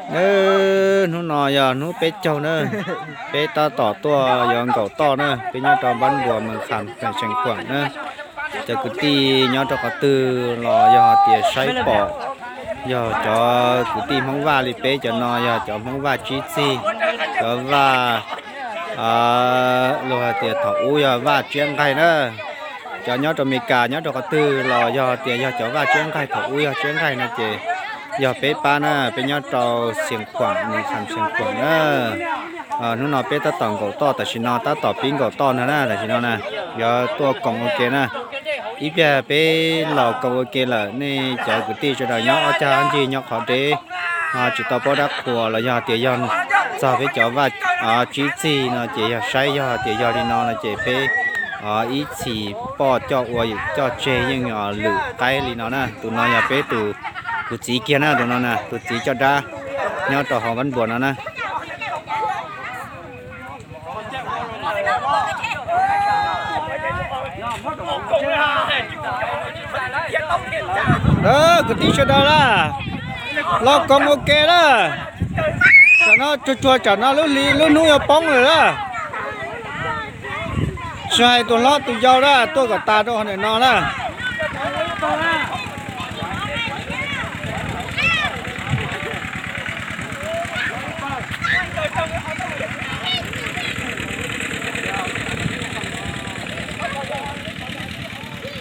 Hnub no yog hnub peb caug na, peb tab tom tuaj yuav nkaum toj na, peb nyob rau Npab Npuas Mees Kham Xeev Khuam na. Cov kwv tij nyob rau qhov twg los yog hais tias saib pom, yog cov kwv tij Hmoob Vaj li peb cov no yog cov Hmoob Vaj tsib txig, cov Vaj luag hais tias thaum ub yog Vaj Tsiab Nqaij na. Cov nyob rau Amelikas nyob rau qhov twg los yog tias yog cov Vaj Tsiab Nqaij thaum ub yog Tsiab Nqaij no ces yog peb pab na, peb nyob rau Xeev Khuam, Mees Kham Xeev Khuam na. Hnub no peb tab tom nkaum toj, tam sim no tab tom pib nkaum toj ntag na, tam sim no na, yuav tuaj koom ua ke na. Ib pliag peb los koom ua ke lawm, nej cov kwv tij sawv daws nyob ob cag ob ncig nyob qhov deb, tsis tau paub dab qhuas los yog tias yog txog peb cov Vaj tsib txig no ces yog saib yog tias yog li no no ces peb ib txhis poj coj ua coj tseg yeej lwm qaib li no na. Tus no yog peb tus, tus txiv kiag na, tus no na tus txiv coj dab nyob rau hauv Npab Npuas no na. Kwv tij sawv daws na, los koom ua ke na. Tsam no tsuag tsuag tsam no lub hli lub hnub yuav poob lawm na. Tsis hais tus hlob tus yau na, tuaj kom tas rau hauv ntawm no na.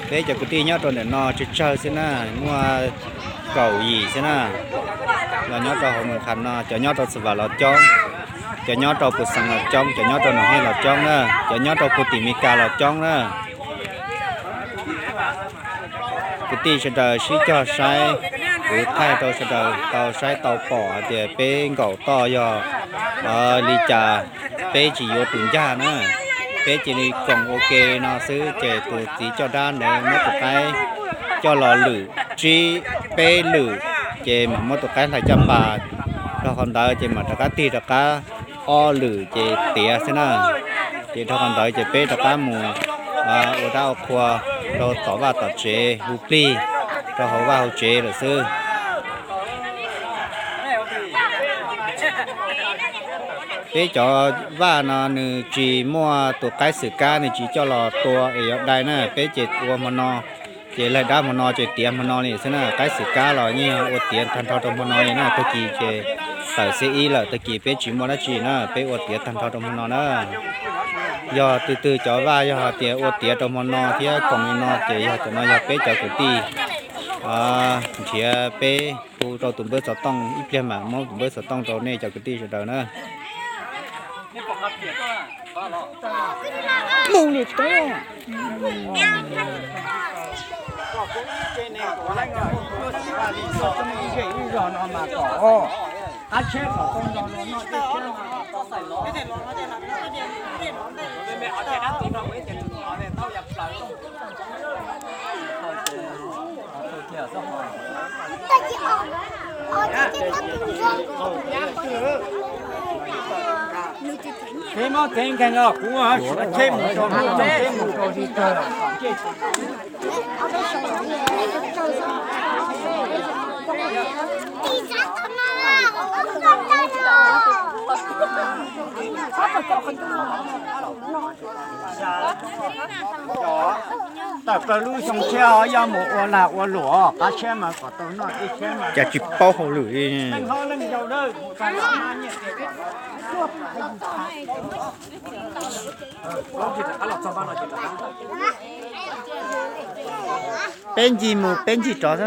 Peb cov kwv tij nyob rau ntawm no tsawg tsawg xwb na, muaj kaum yim xwb na. Los nyob rau hauv Mees Kham no, cov nyob rau Xas Vas los coob, cov nyob rau Pus Xees los coob, cov nyob rau Noom Hej los coob na, cov nyob rau puag tim Amelikas los coob na. Kwv tij sawv daws sib cog saib, kuv thaij rau sawv daws tau saib tau pom hais tias peb nkaum toj yog li cas, peb tsis yuav tus ncaj na, peb cia li koom ua ke no xwb ces tus txiv coj dab ntawd muab tus qaib coj los lwm tsib peb lwm, ces mam muab tus qaib hlais caj pas rau qhov ntawd ces mam rov qab tig rov qab ob lwm ces tiav xwb na. Ces rau qhov ntawd ces peb rov qab mus ua dab ua qhua rau tom vaj tom tsev hu plig rau hauv vaj hauv tsev lawm xwb. Peb cov vaj no nws tsis muaj tus qaib xwm kab, nws tsis coj los tua es yuav dai na, peb ces ua hmo no ces laig dab hmo no ces tiav hmo no li xwb na. Qaib xwm kab los yeej ua tiav tag nrho rau hmo no li na, tag kis ces tawm xiab ib lawm, tag kis peb tsis muaj dab tsi na, peb ua tiav tag nrho rau hmo no na. Yog twg twg cov vaj yog hais tias ua tiav rau hmo no thiab koom li no ces yog cov no yog peb cov kwv tij nrhiav, peb hu rau tus npawb xov tooj, ib pliag mam muab tus npawb xov tooj rau nej cov kwv tij sawv daws na. Mus lwm teb. Tsev mob tsev nkeeg los kuv tsheb mus tau, tsheb mus tau li kawg. Tawm plaws lub xyoo tshiab yog mus ua lag ua luam qab tshiab mas kom tau noj ib tshiab mas. Cas tsis paub hauj lwm li. Peb ncig mus peb ncig rov xwb.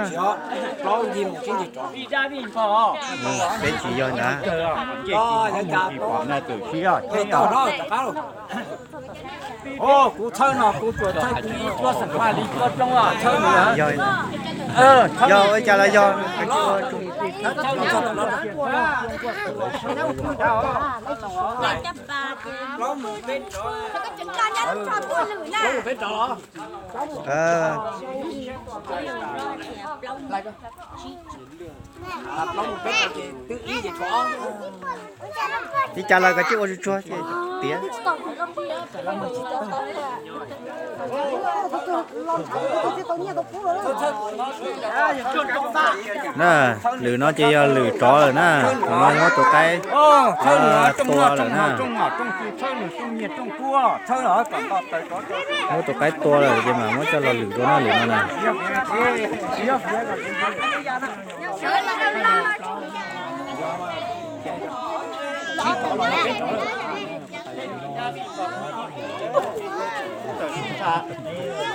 Peb tsis yog ntag. Kuv txhawb no kuv tsuas txhawb kuv ib cuab xeem haj li cuab roob txhawb no. Yog ua cas los yog. Li cas los koj tsis ua tsuag tsuag ces. tiav. Na, lwm no ces yog lwm rov lawm na, no muab tus qaib tua lawm na. Muab tus qaib tua lawm ces mam muab coj los lwm dua na, lwm no na.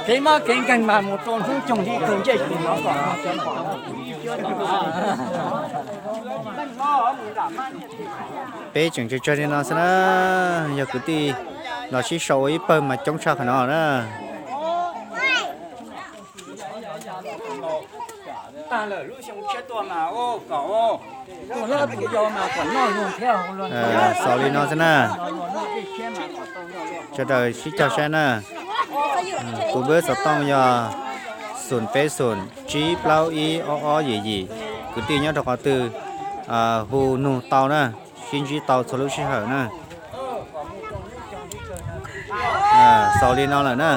Kev mob kev nkeeg mas mus rau hnub coog li tug ncej tug no kom peb tseem tsawg tsawg li no xwb na, yog kwv tij los sib sau ua ib pawg mas coob tshaj qhov no na. Xaus li no xwb na. Sawv daws sib cog saib na. Tus npawb xov tooj yog xoom peb xoom tsib plaub ib ob ob yim yim. Kwv tij nyob rau qhov twg hu nug tau na, sib ntsib tau txhua lub sij hawm na. Xaus li no lawm na.